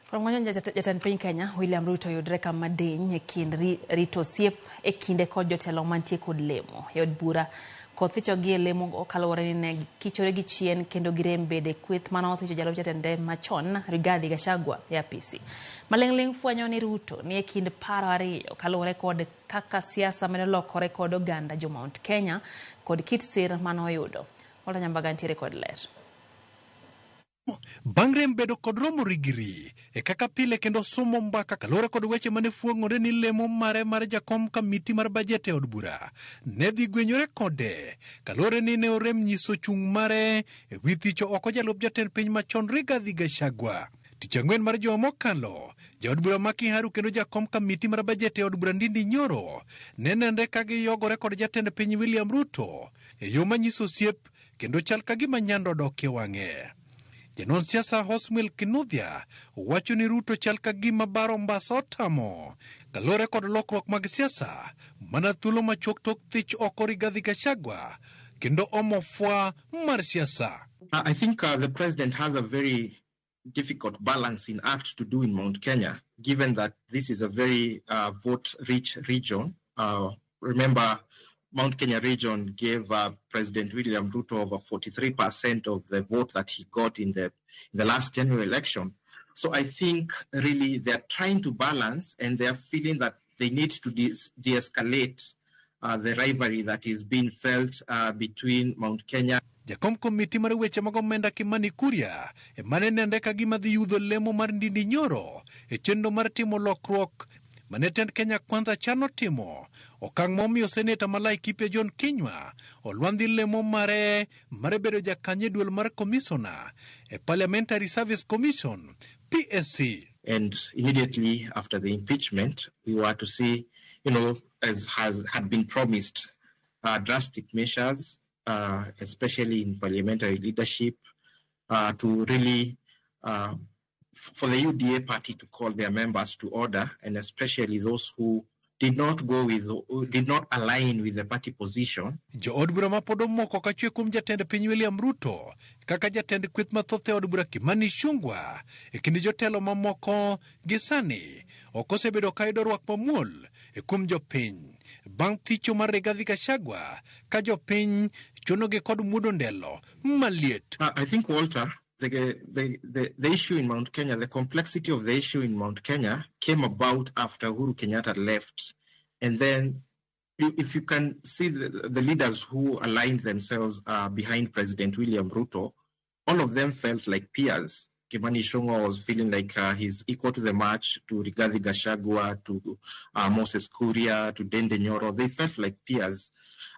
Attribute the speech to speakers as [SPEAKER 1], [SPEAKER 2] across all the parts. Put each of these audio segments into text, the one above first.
[SPEAKER 1] Kuom jatend piny Kenya William Ruto yudre kama diny e kind rito osiep e kinde kod jotelo mantie kod lemo e od bura kod thichogi e lemo kaluwore ni ne kichore gi chien kendo girem bede kweth mane othicho jalup jatende machon Rigathi Gachagua e apisi. Maling'ling' fwenyo ni Ruto ni e kind paro ariyo kaluwore kod kaka siasa medo lokore kod oganda jo Mount Kenya kod kit sir mane oyudo. Walter Nyambaga nitiere kod ler.
[SPEAKER 2] Bang' rem bedo kod romo rigiri e kaka pile kendo somo mbaka kaluwore kod weche mane fuong'ore ni lemo mare mar jakom kamiti mar bajet e od bura ne dhi gwenyore kode kaluwore ni ne orem nyiso chung' mare e wi thicho oko jalup jatend piny machon Rigathi Gachagua. Tich ang'wen mar juma mokalo, jaod bura ma Kiharu kendo jakom kamiti mar bajet e od bura Ndindi Nyoro ne nenre ka giyogore kod jatend piny William Ruto e yo manyiso osiep kendo chal ka gima nyando odok e wang'e. Janon siasa Hosmil Kinuthia wacho ni Ruto chal ka gima baro mbasa otamo kaluwore kod lokruok mag siasa mana thuolo machuok tok thich oko Rigathi Gachagua kendo omo fwa mar siasa.
[SPEAKER 3] I think the president has a very difficult balancing act to do in Mount Kenya, given that this is a very vote-rich region. Remember, Mount Kenya region gave President William Ruto over 43% of the vote that he got in the last general election. So I think really they're trying to balance, and they're feeling that they need to de-escalate the rivalry that is being felt between Mount Kenya.
[SPEAKER 2] Jakom komiti mar weche mag omenda Kimani Kuria emane nenre ka gima dhi yudho lemo mar Ndindi Nyoro e chenro mar timo lokruok mane tend Kenya Kwanza chano timo. Okang' momiyo seneta ma Laikipia John Kinyua olwandhi lemo mare mar bedo jakanyo e duol mar komisona e Parliamentary Service Commission PSC.
[SPEAKER 3] And immediately after the impeachment, we were to see, as had been promised, drastic measures, especially in parliamentary leadership, to really, for the UDA party to call their members to order, and especially those who did not go with, who did not align with the party position.
[SPEAKER 2] Jo od bura ma pod omoko ka chwe kuom jatend piny William Ruto kaka jatend kweth mathoth e od bura Kimani Ichung'wah e kind jotelo mamoko gi sani ok osebedo ka yudo rwak mamuol e kuom jopiny bang' thicho mar Rigathi Gachagua ka jopiny chunogi kod muodo ndelo maliet.
[SPEAKER 3] I think, Walter, the issue in Mount Kenya, the complexity of the issue in Mount Kenya came about after Uhuru Kenyatta left. And then if you can see the leaders who aligned themselves behind President William Ruto, all of them felt like peers. Kimani Ichung'wah was feeling like he's equal to the match, to Rigathi Gachagua, to Moses Kuria, to Ndindi Nyoro. They felt like peers.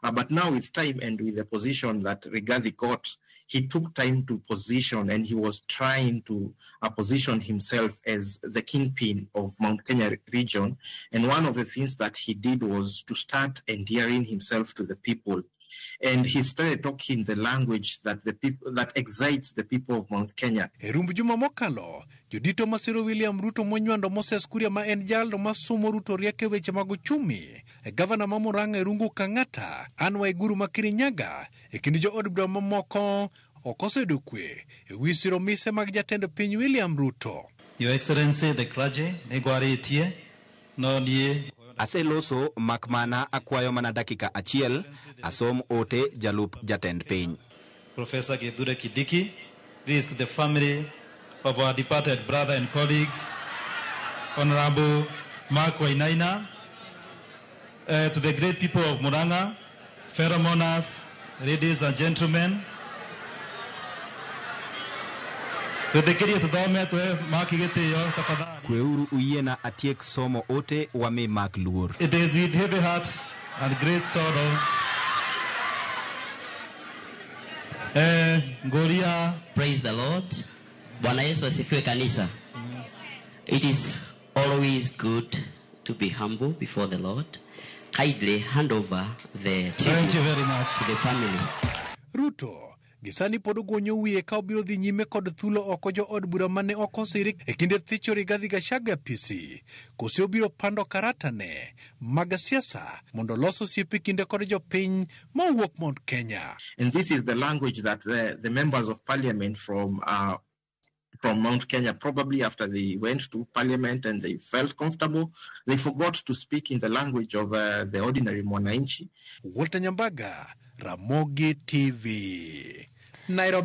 [SPEAKER 3] But now with time and with the position that Rigathi got, he took time to position, and he was trying to position himself as the kingpin of Mount Kenya region. And one of the things that he did was to start endearing himself to the people. And he started talking the language that the that excites the people of Mount Kenya.
[SPEAKER 2] E rumb juma mokalo, jodito masiro William Ruto monywando Moses Kuria ma en jalno masomo Ruto riek e weche mag uchumi, e gavana ma Murang'a Irungu Kang'ata, Anne Waiguru ma Kirinyaga, e kind jood bura mamoko ok oseyudo kwe e wi siro mise mag jatend piny William Ruto.
[SPEAKER 4] Your Excellency, the clergy, Negwari no nie.
[SPEAKER 5] Aseloso mak mana akwayo mana dakika achiel asom ote jalup jatend piny.
[SPEAKER 4] Professor Kithure Kindiki, this is to the family of our departed brother and colleagues, Honorable Mark Wainaina, to the great people of Murang'a, fellow mourners, ladies and gentlemen. Twĩtĩkĩrie tũthome tũhe Mark gĩtĩo tafadhali.
[SPEAKER 5] Kweuru uyiena atiek somo ote wami Mark luor.
[SPEAKER 4] It is with heavy heart and great sorrow. Ngoria.
[SPEAKER 6] Praise the Lord. Bwana Yesu asifiwe kanisa. It is always good to be humble before the Lord. Kindly hand over the
[SPEAKER 4] Thank you very much.
[SPEAKER 6] to the family.
[SPEAKER 2] Ruto gisani pod ogonyo wiye ka obiro dhi nyime kod thulo oko jo od bura mane ok osiri e kinde thicho Rigathi Gachagua PC, kose obiro pando karatane mag siasa mondo olos osiep e kinde kod jopiny mawuok Mount Kenya.
[SPEAKER 3] And this is the language that the members of parliament from from Mount Kenya, probably after they went to parliament and they felt comfortable, they forgot to speak in the language of the ordinary mwananchi.
[SPEAKER 2] Walter Nyambaga, Ramogi TV, Nairobi.